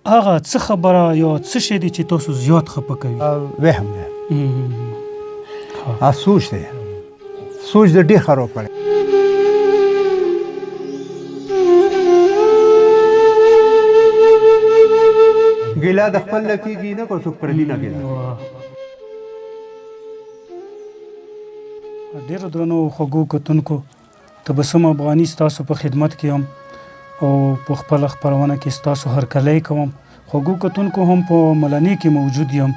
هغه څه خبره یا څه شی دی چې تاسو زیات خپه کوي؟ وهم دی، سوچ دی، سوچ د ډېر خراب کړی. ګیله د خپل نه کېږي، نه کو څوک پردي نه ګیله. ډېرو درنو خوږو کتونکو، تبسم افغاني ستاسو په خدمت کې یم او په خپله خپرونه کې ستاسو هرکلی کوم. خوږو کتونکو، هم په ملنۍ کې موجود یم.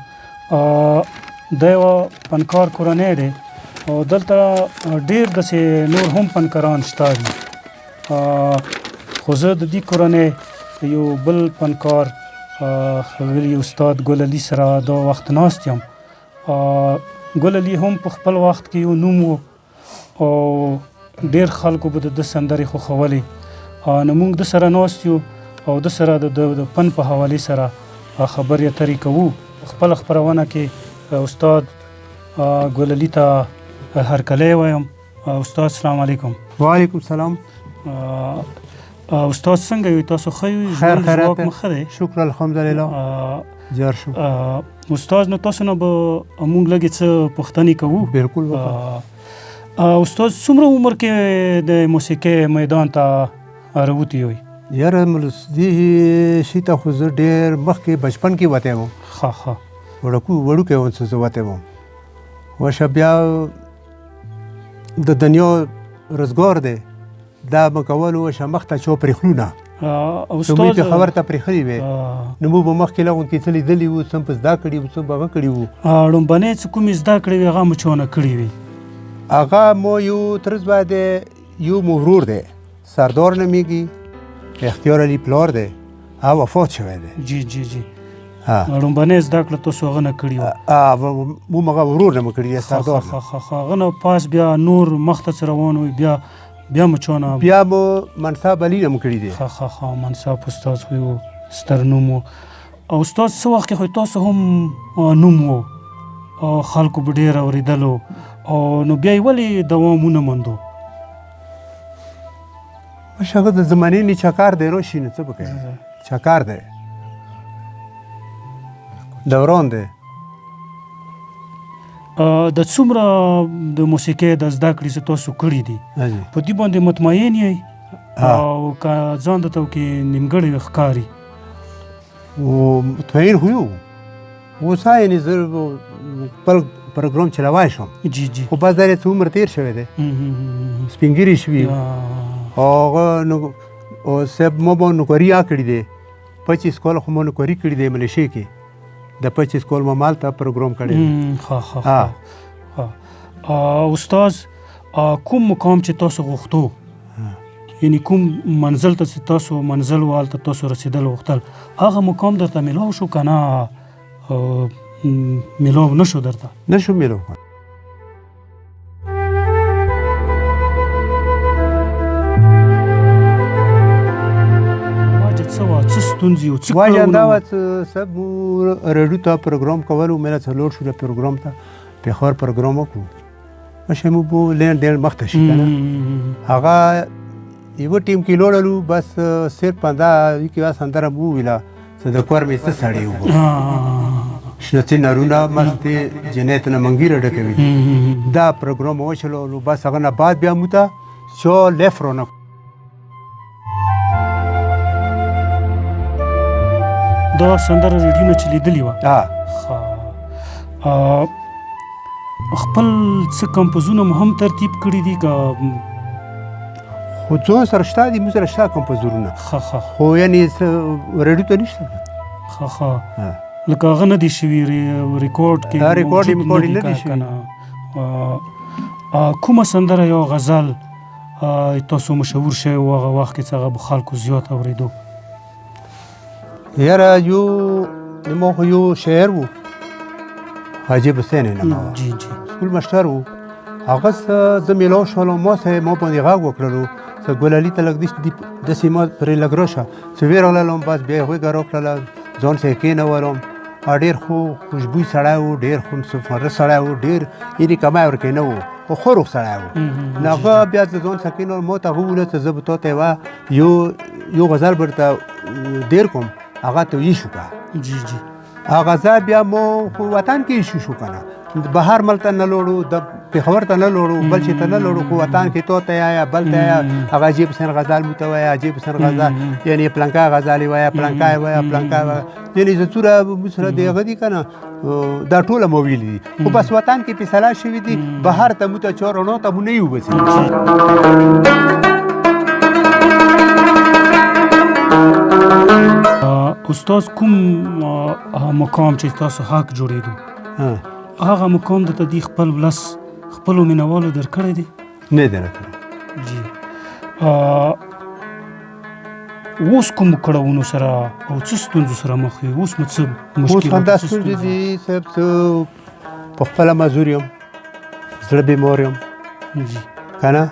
دا یوه فنکار کورنۍ دی او دلته ډېر داسې نور هم فنکاران شته دي، خو زه د دې کورنۍ یو بل فنکار ښاغلي استاد ګل علي سره دا وخت ناست یم. ګل علي هم په خپل وخت کې یو نوم و او ډېر خلکو به د ده سندرې خوښولې. نو موږ ده سره ناست یو او ده سره د ده د فن په حوالې سره خبرې اترې کوو. خپله خپرونه کې استاد ګل علي ته هرکلی وایم. استاد السلام علیکم. وعلیکم سلام. استاد څنګه یو؟ تاسو ښه یو؟ خیر خیرات، مو ښه دی؟ شکر الحمدلله، جار شم. استاد نو تاسو نه به موږ لږې څه پوښتنې کوو. بالکل. استاد څومره عمر کې د موسیقۍ میدان ته راوتی یوئ؟ یاره دې شي ته خو زه ډېر مخکې بچپن کې وتی وم. ښه ښه. وړوکی وم چې زه وتی وم. وشه بیا د دنیا روزګار دی، دا مو کول. وشه مخته چا پرېښلو نه، استاد پېښور ته پرېښلي وې، نو موږ به مخکې له غونډې څه لیدلي وو، څه په زده کړي وو، څه به هغه کړي وو. ړومبنۍ څه کومې زده کړې وې هغه مو چا نه کړې وې؟ هغه مو یو تره زوی دی، یو مو ورور دی، سردار نومېږي، اختیار علي پلار دی او وفات شوی دی. جی جی جی. ړومبنۍ زده کړه تاسو هغه نه کړي وه؟ موږ هغه ورور نه مو کړي دی، سردار. ښه ښه ښه. هغه نه پاس بیا نور مخته څه روان وي؟ بیا بیا مو چا نه؟ بیا مو منصب علي نه مو کړي دی. ښه ښه ښه. منصب استاد خو یو ستر نوم و. او استاد څه وخت کې خو تاسو هم نوم و او خلکو به ډېر اورېدلو، او نو بیا یې ولې دوام ونه موندو؟ مشه هغه د زمانې نه چکار دی، راشي نو څه به کوي، چکار دی، دوران دی. د څومره د موسیقۍ د زده کړې چې تاسو کړي دي، په دې باندې مطمئن یئ او که ځان درته کې نیمګړی ښکاري؟ مطمئن خو یو اوس، یعنې زه خپل پروګرام چلوای شم. جی جی. خو بس دا څه عمر تېر شوی دی، سپین ږیري شوي. هغه نو صاحب ما به نوکري یا کړي دی، 25 کاله خو ما نوکري کړي دی ملیشې کې، د 25 کال ما مالته پروګرام کړی دی. ښه ښه ښه. استاد کوم مقام چې تاسو غوښتو، یعنی کوم منزل ته چې تاسو منزل و هلته تاسو رسېدل غوښتل، هغه مقام درته میلاو شو که نه میلاو نه شو درته؟ نه شو میلاو. وجه څه وه؟ څه ستونزې او څه وجه دا کړاوونه؟ وه چې صاحب مو رېډیو ته پروګرام کولو، مې څه لوړ شو پروګرام ته، پېښور پروګرام وکړو، مشه مو به لین ډېر مخته شي که نه. هغه یوه ټیم کې لوړلو، بس صرف پنده یکې یوه سندره مو وویله چې د کور مې څه سړی و، شنه څه نرونه مستې جنۍ ته نه منګي راډکوي. دا پروګرام وچلولو، بس هغه نه بعد بیا مو ته څو لیف رانه. دا سندره ریډیو نه چې لیدلې وه؟ ښه. خپل څه کمپوزونه مو هم ترتیب کړي دي که؟ خو څو سره شته دي، موږ سره شته کمپوزرونه. ښه ښه. خو یعنې څه ریډیو ته نشته. ښه ښه. لکه هغه نه دي شوي ریکارډ کې؟ ریکارډ موجود ریکارډ نه نه دي دي شوي. که نه؟ کومه سندره یا غزل تاسو مشهور شوی و هغه وخت کې چې هغه به خلکو زیات اورېدو؟ یاره یو ما خو یو شاعر و، حاجي حسین یې نوم وه. جی جی. سکول مشتر و، هغه څه زه میلاو شولم، ما سره ما باندې غږ وکړلو چې ګل علي ته لږ داسې ما پرې لږ راشه. چې ویې بس بیا یې غوږه راکړله، ځان سره یې کېنولم. ډېر خو خوشبوی سړی و، ډېر خو سفاره سړی و، ډېر یعنې کمی ورکې نه و، خو ښه روغ سړی و. نو هغه بیا زه ځان سره کېنولم، ما ته هغه وویل چې زه به تا ته یوه یو غزل به درته دیر کوم، هغه ته یې شو کا. جی جی. هغه ځای بیا مو خو وطن کې شو شو کنه، بهر ملک ته نه لوړو، د پېښور ته نه لوړو، بل شي ته نه لوړو، خو وطن کې تو ته یا بل ته یا هغه عجیب حسین غزال مو ته وایه، عجیب حسین غزال یعنی پلانکا غزالي وایه، پلانکا وایه، پلانکا وایه، یعنی زه څومره مو سره د هغه دي که نه، دا ټوله مو ویلي دي. خو بس وطن کې فیصله شوي دي، بهر ته مو ته چا رڼا ته مو نه یو بسي. استاد کوم مقام چې تاسو حق جوړېدو، هغه مقام د دې خپل ولس خپلو مینوالو درکړی دی؟ نه دی راکړی. جی. اوس کوم کړاوونو سره او څه ستونزو سره مخ یې؟ اوس مو څه مشکل؟ اوس همدا ستونزې دي صاحب، څه په خپله مزور یم، زړه بیمار یم. جی. که نه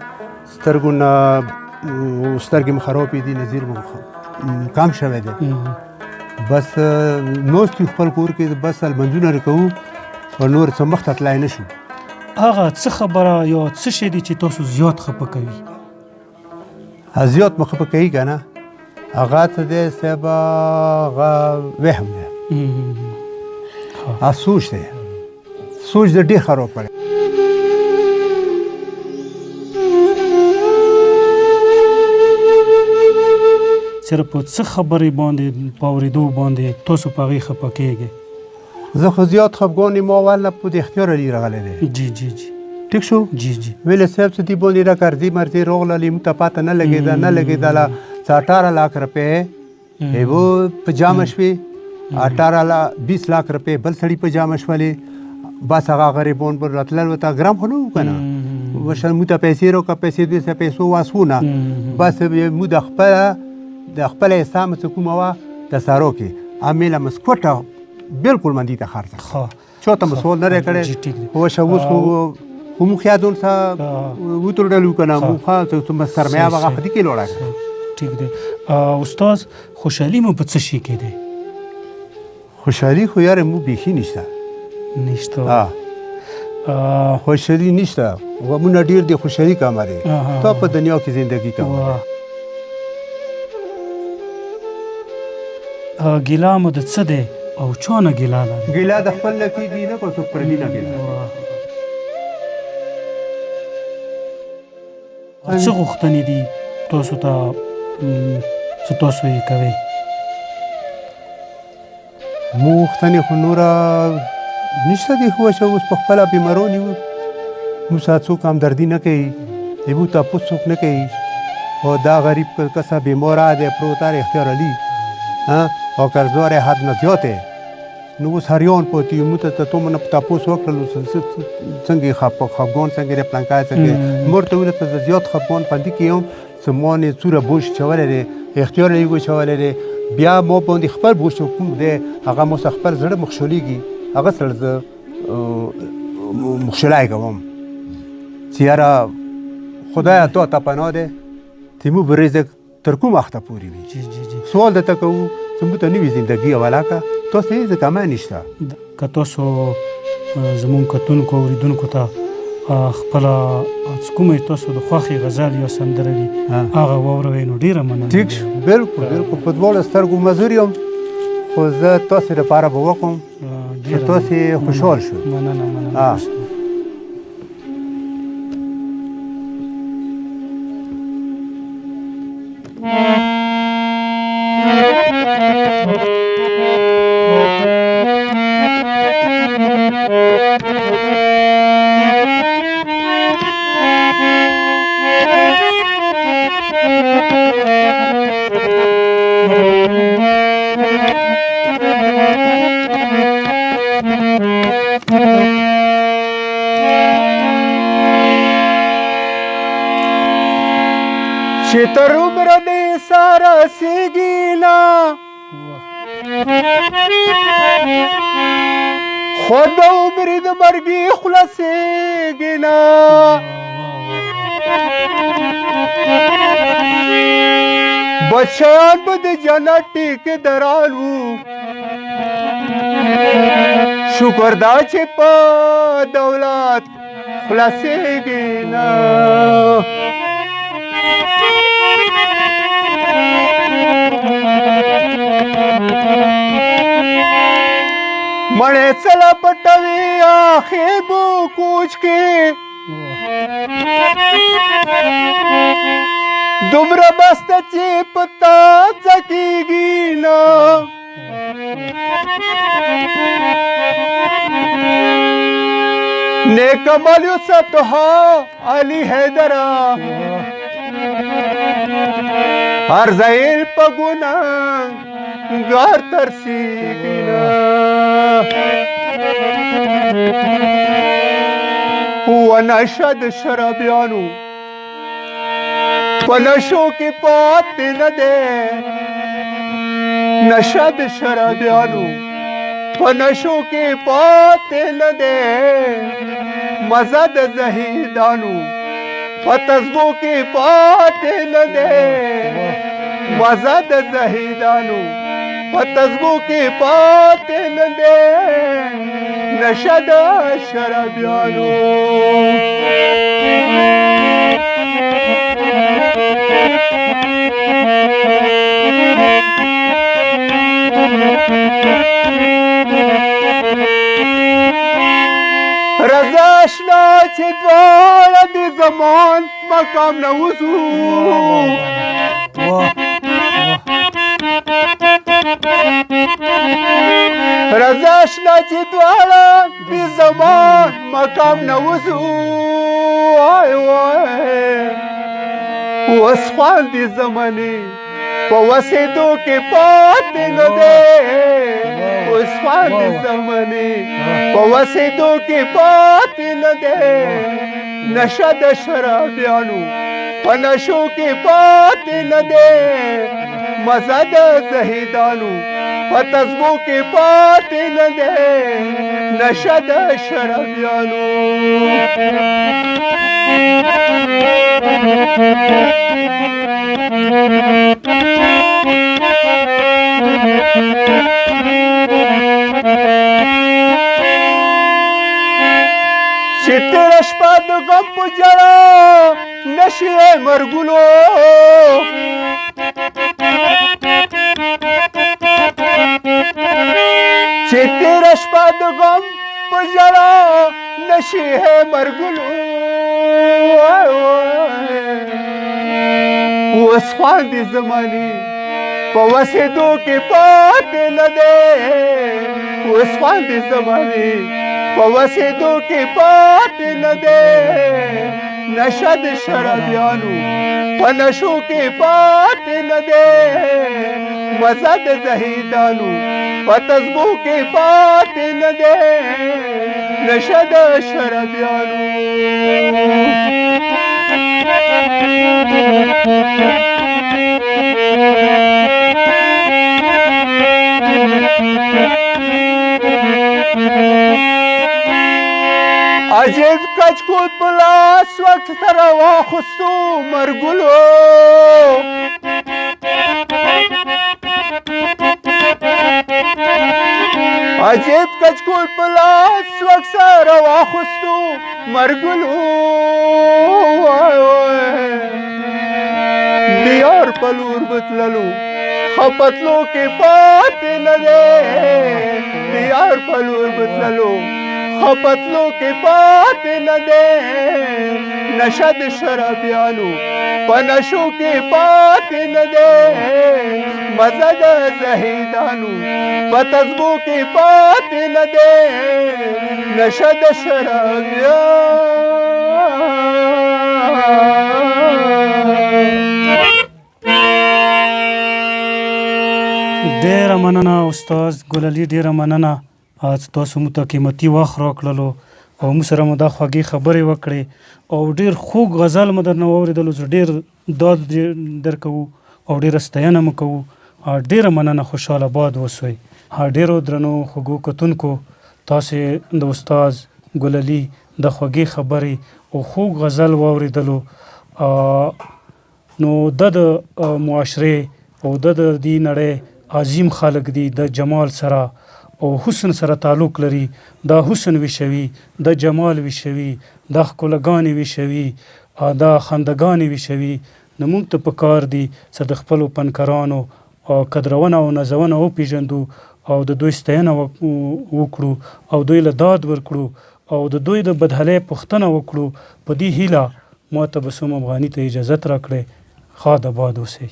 سترګو نه سترګې مې خرابې دي، نظیر مې کم شوی دی. بس نوست یو خپل کور کې، بس لمونځونه کوو او نور څه مخته تلای نه شو. هغه څه خبره یا څه شی دی چې تاسو زیات خفه کوي؟ زیات مې خفه کوي که نه، هغه څه دی صاحب، هغه وهم دی، هغه سوچ دی، سوچ دی ډېر خراب کړی. صرف په څه خبرې باندې په اورېدو باندې تاسو په هغې خفه کېږئ؟ زه خو زیات خفګان یم، ما اول نه په د اختیار علي راغلی دی. جی جی جی. ټیک شو؟ جی جی. ویل صاحب څه دي باندې را قرضې مرضې راغللې، موږ ته پته نه لګېده، نه لګېدله. څه 18 لاک روپۍ یو په جامه شوې، 18 20 لاک روپۍ بل سړي په جامه شولې. بس هغه غریبان به راتلل ورته ګرم خو نه وو که نه، وشل موږ ته پیسې راکړه، پیسې دوی سره پیسو واسو نه، بس موږ د خپله د خپله حصه مو څه کومه وه د سارو کې امیله مسکوټه بالکل مندي ته خرڅه کړه، چا ته مو سوال نه دی کړی. وشه اوس خو خو موږ یادون څه وتړلو که نه، موږ ښه څه سرمایه به هغه په دې کې لوړه کړه. ټیک دی. استاد خوشحالي مو په څه شي کې دی؟ خوشحالي خو یاره مو بیخي نشته. نشته. خوشحالي نشته، غمونه ډېر دي، خوشحالي کمه دی. تا په دنیا کې زندګي کمه ده. ګیله مو د څه دی او چا نه ګیله لري؟ ګیله د خپل نه کېږي، نه که څوک پردي نه ګیله. څه غوښتنې دي تاسو ته، څه تاسو یې کوئ؟ مو غوښتنې خو نوره نشته دی، خو چې اوس په خپله بیماران یو، موږ سره څوک همدردي نه کوي، موږ تپوس څوک نه کوي. او دا غریب کسه بیماره دی، پروت دی، اختیار علي او قرضدار یې حد نه زیات دی، نو اوس هریان پاتې یو. موږ ته ته مو نه تپوس وکړلو څنګه یې خفګان څنګه دی، پلانکی څنګه دی. مور ته وویل ته زه زیات خفګان پندي کې یم، چې ما نه څومره بوج چولی دی، اختیار یې وچولی دی، بیا ما باندې خپل بوج کوم دی، هغه مو سره خپل زړه مخشولېږي، هغه سره زه مخشولی کوم چې یاره خدایه تا ته پناه دی چې موږ به رزق تر کوم وخته پورې وي. سوال درته کوو چې موږ ته نوې زندګي حواله کړه، تاسو هېڅ کمی نشته. که تاسو زموږ کتونکو اورېدونکو ته خپله کومه تاسو د خوښې غزل یا سندره وي هغه واوروئ نو ډېره مننه. ټیک شو، بالکل بالکل. په دواړو سترګو مزور یم، خو زه تاسې دپاره به وکړم چې تاسې خوشحال شو. مننه مننه. چې تر عمره دې سره سیږي نه، خو د عمرې د مرګي خلاصېږي نه. بچیان به د جنت ټیکداران وو، شکر دا چې په دولت خلاصېږي نه. مړې څله پټوي اخیبو کوچ کې، دومره بس ته چې په تا څه کېږي نه. نیک عمل یوسطها علي حیدره، هر ځایل په ګناه ګار ترسیږي نه. ونشه د شرابیانو په نشو کې پاتې نه دی، نشه د شرابیانو په نشو کې پاتې نه دی، مزه د زهیدانو په تسبو کې پاتې نه دی، مزه د زهیدانو په تسبو کې پاتې نه دی، نشه د شرابیانو. رضا شنه چې دواړه د زمان مقام نه وځو، رضا شنه چې دواړه د زمان مقام نه وځو، وای وای اوس خوند د زمانې په وسېدو کې پاتې نه دی، اوس خوند د زمانې په وسېدو کې پاتې نه دی، نشه د شرابیانو په نشو کې پاتې نه دی، مزه د زهیدانو په تسبو کې پاتې نه دی، نشه د شرابیانو. چې تېره شپه د غم په ژړا نشي مرګولو، چې تېره شپه د غم په ژړا نشي مرګولو، اوس خوند د زمانې په وسېدو کې پاتې نه دی، اوس خوند د زمانې په وسېدو کې پاتې نه دی، نشه د شرابیانو په نشو کې پاتې نه دی، مزه د زهیدانو په تسبو کې پاتې نه دی، نشه د شرابیانو. عجیب کچکول په لاس وخت سره واخیستو مرګولو، عجیب کچکول په لاس وخت سره واخیستو مرګولو، دیار په لور به تللو خپتلو کې پاتې نه دی، دیار په لور به تللو خپتلو کې پاتې نه دی، نشه د شرابیانو په نشو کې پاتې نه دی، مزه د زهیدانو په تسبو کې پاتې نه دی، نشه د شرابیانو. ډېره مننه استاد ګل علي، ډېره مننه چې تاسو موږ ته قیمتي وخت راکړلو او موږ سره مو دا خوږې خبرې وکړې او ډېر خوږ غزل مو درنه واورېدلو، چې ډېر داد درکوو او ډېره ستاینه مو کوو. ډېره مننه، خوشحاله آباد اوسئ. ډېرو درنو خوږو کتونکو، تاسې د استاد ګل علي د خوږې خبرې او خوږ غزل واورېدلو. نو د معاشرې او د دې نړۍ عظیم خلک دي، د جمال سره او حسن سره تعلق لري، دا حسن ویشوي، دا جمال ویشوي، دا ښکلاګانې ویشوي، دا خندګانې ویشوي. نو موږ ته پکار دي چې د خپلو فنکارانو قدرونه او نازونه وپیژندو او د دوی ستاینه وکړو او دوی له داد ورکړو او د دوی د بدحالۍ پوښتنه وکړو. په دې هیله ما تبسم افغاني ته اجازت راکړئ. ښاد اباد اوسئ.